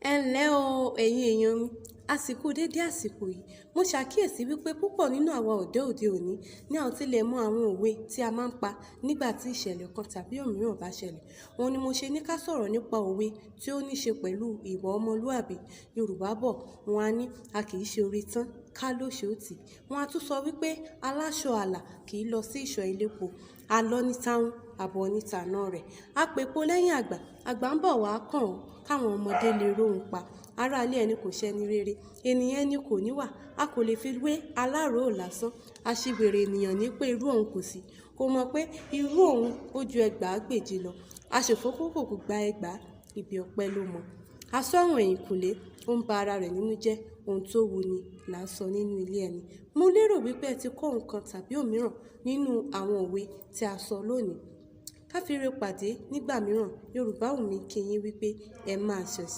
Ẹ ǹlẹ́ o, ẹ̀yin èèyàn mi. Àsìkò dédé àsìkò yìí, mo ṣàkíyèsí wípé púpọ̀ nínú àwa ọ̀dọ́ òde òní ní a ò tilẹ̀ mọ àwọn òwe tí a máa ń pa nígbà tí ìṣẹ̀lẹ̀ kan tàbí òmíràn bá ṣẹlẹ̀. Òun ni mo ṣe ní ká sọ̀rọ̀ nípa òwe tí ó ní ṣe pẹ̀lú ìwà ọmọlúàbí. Yorùbá bọ̀, wọ́n á ní, "A kì í ṣe ore tán, ká lóṣó tì." Wọ́n á tún sọ wípé, "Aláṣọ àlà kì í lọ sí ìṣọ̀ elépo. Alọ́ ní táhún, àbọ̀ ní tàná rẹ̀. A pèpo lẹ́yìn àgbà, àgbà ń bọ̀ wá kàn ọ́, káwọn ọmọdé lè róhun pa. Ará ilé ẹni kò ṣẹni rere, ènìyàn ẹni kò níwà. A kò lè fi wé aláròó lásán. Aṣiwèrè ènìyàn ní pé irú òun kò sí. Kò mọ̀ pé irú òun ó ju ẹgbàágbèje lọ. Aṣòfófó kò gba ẹgbàá, ibi ọpẹ́ ló mọ̀. A sọ̀rùn ẹ̀yìnkùlé, ó ń ba ara rẹ̀ nínú jẹ́. Ohun tó wu ni là ń sọ nínú ilé ẹni." Mo lérò wípé ẹ ti kọ́ nǹkan tàbí òmíràn nínú àwọn òwe tí a sọ lónìí. Ká fi ire pàdé nígbà mìíràn. Yorùbá wù mí kí yín wípé ẹ máa ṣẹ̀sọ̀.